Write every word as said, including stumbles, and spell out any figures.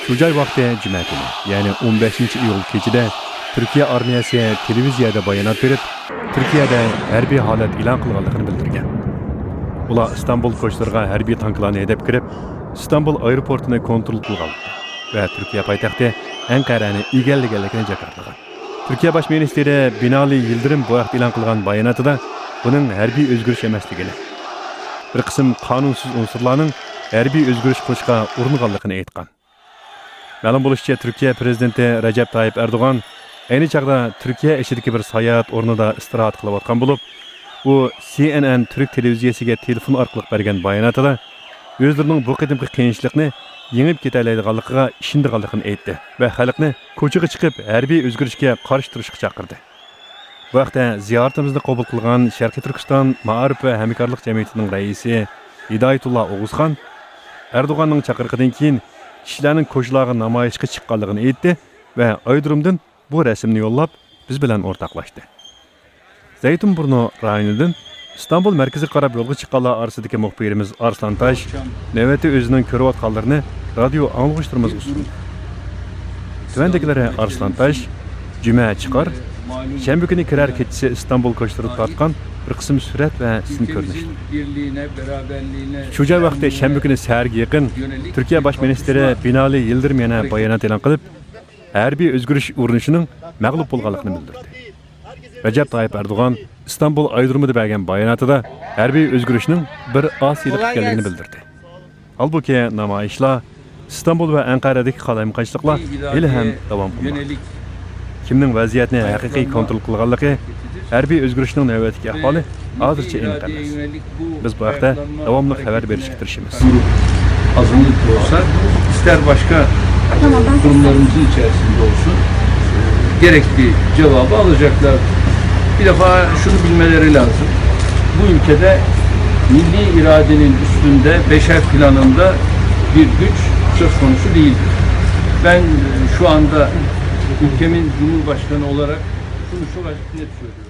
شۇ جاي ۋاقتى جۈمە كۈنى، يەنى ئون بەشىنچى ئىيۇل كېچىدە تۈركىيە ئارمىيەسى تېلېۋىزىيەدە بايانات بېرىپ، تۈركىيەدە ھەربىي ھالەت ئېلان قىلغانلىقىنى بىلدۈرگەن. ئۇلار ئىستانبۇل كوچىلىرىغا ھەربىي تانكىلارنى ھەيدەپ كىرىپ، ئىستانبۇل ئايروپورتىنى كونترول قىلغانلىقى ۋە تۈركىيە پايتەختى ئەنقەرەنى ئىگىلىگەنلىكىنى جاكارلىغان. تۈركىيە باش مىنىستىرى بىنالى يىلدىرىم بۇ ھەقتە ئېلان قىلغان باياناتىدا بۇنىڭ ھەربىي ئۆزگىرىش ئەمەسلىكىنى، بىر قىسىم قانۇنسىز ئۇنسۇرلارنىڭ ھەربىي ئۆزگىرىش قىلىشقا ئۇرۇنغانلىقىنى ئېيتقان. مەلۇم بولۇشىچە، تۈركىيە پىرېزىدېنتى رەجەپ تايىپ ئەردوغان ئەينى چاغدا تۈركىيە ئىچىدىكى بىر ساياھەت ئورنىدا ئىستىراھەت قىلىۋاتقان بولۇپ، ئۇ سى ئېن ئېن تۈرك تېلېۋىزىيەسىگە تېلېفون ئارقىلىق بەرگەن باياناتىدا ئۆزلىرىنىڭ بۇ قېتىمقى قىيىنچىلىقنى يېڭىپ كېتەلەيدىغانلىقىغا ئىشىنىدىغانلىقىنى ئېيتتى ۋە خەلقنى كوچىغا چىقىپ ھەربىي ئۆزگىرىشكە قارشى تۇرۇشقا چاقىردى. بۇ ھەقتە زىيارىتىمىزنى قوبۇل قىلغان شەرقىي تۈركىستان مائارىپ ۋە ھەمكارلىق جەمئىيىتىنىڭ رەئىسى ھىدايەتۇللا ئوغۇزخان ئەردوغاننىڭ چاقىرىقىدىن كېيىن كىشىلەرنىڭ كوچىلارغا نامايىشقا چىققانلىقىنى ئېيتتى ۋە ئايرودرومدىن بۇ رەسىمنى يوللاپ، بىز بىلەن ئورتاقلاشتى. زەيتۇنبۇرنۇ رايونىدىن ئىستانبۇل مەركىزىگە قاراپ يولغا چىققانلار ئارىسىدىكى مۇخبىرىمىز ئارسلان تاش نۆۋەتتە ئۆزىنىڭ كۆرۈۋاتقانلىرىنى رادىيو ئاڭلىغۇچلىرىمىزغا سۇندى. تۆۋەندىكىلىرى ئارسلان تاش جۈمە چىقار شەنبە كۈنى كىرەر كېچىسى ئىستانبۇل كوچىلىرىدا تارتقان بىر قىسىم سۈرەت ۋە سىن كۆرۈنۈشلىرى. شۇ جاي ۋاقتى شەنبە كۈنى سەھەرگە يېقىن تۈركىيە باش مىنىستىرى بىنالى يىلدىرىم يەنە بايانات ئېلان قىلىپ، ھەربىي ئۆزگىرىش ئۇرۇنۇشىنىڭ مەغلۇپ بولغانلىقىنى بىلدۈردى. رەجەپ تايىپ ئەردوغان ئىستانبۇل ئايرودرومىدا بەرگەن باياناتىدا ھەربىي ئۆزگىرىشنىڭ بىر ئاسىيلىق ئىكەنلىكىنى بىلدۈردى. ھالبۇكى، نامايىشلار ئىستانبۇل ۋە ئەنقەرەدىكى قالايمىقانچىلىقلار ھېلىھەم داۋام قىلماقتا. كىمنىڭ ۋەزىيەتنى ھەقىقىي كونترول قىلغانلىقى، ھەربىي ئۆزگىرىشنىڭ نۆۋەتتىكى ئەھۋالى ھازىرچە ئېنىق ئەمەس. بىز بۇ ھەقتە داۋاملىق خەۋەر بېرىشكە تىرىشىمىز. ئازغىنلىق بولسا، ئىستەر باشقا قۇرۇملىرىمىزنىڭ ئىچەرىسىندە ئولسۇن، گېرەكلىك جاۋابى ئالاجاقلار. بىر دەپا شۇنى بىلمەلىرى لازىم. بۇ ئۆلكىدە مىللىي ئىرادىنىڭ ئۈستۈندە بەشەر پىلانىندا بىر گۈچ سۆز كونۇسى دېيىلدى. بەن شۇ ئاندا ئۆلكىمىز جۇمھۇرباشقانى ئولاراق شۇنى شۇ ۋەزىپىنى تۇتۇۋېتىمەن.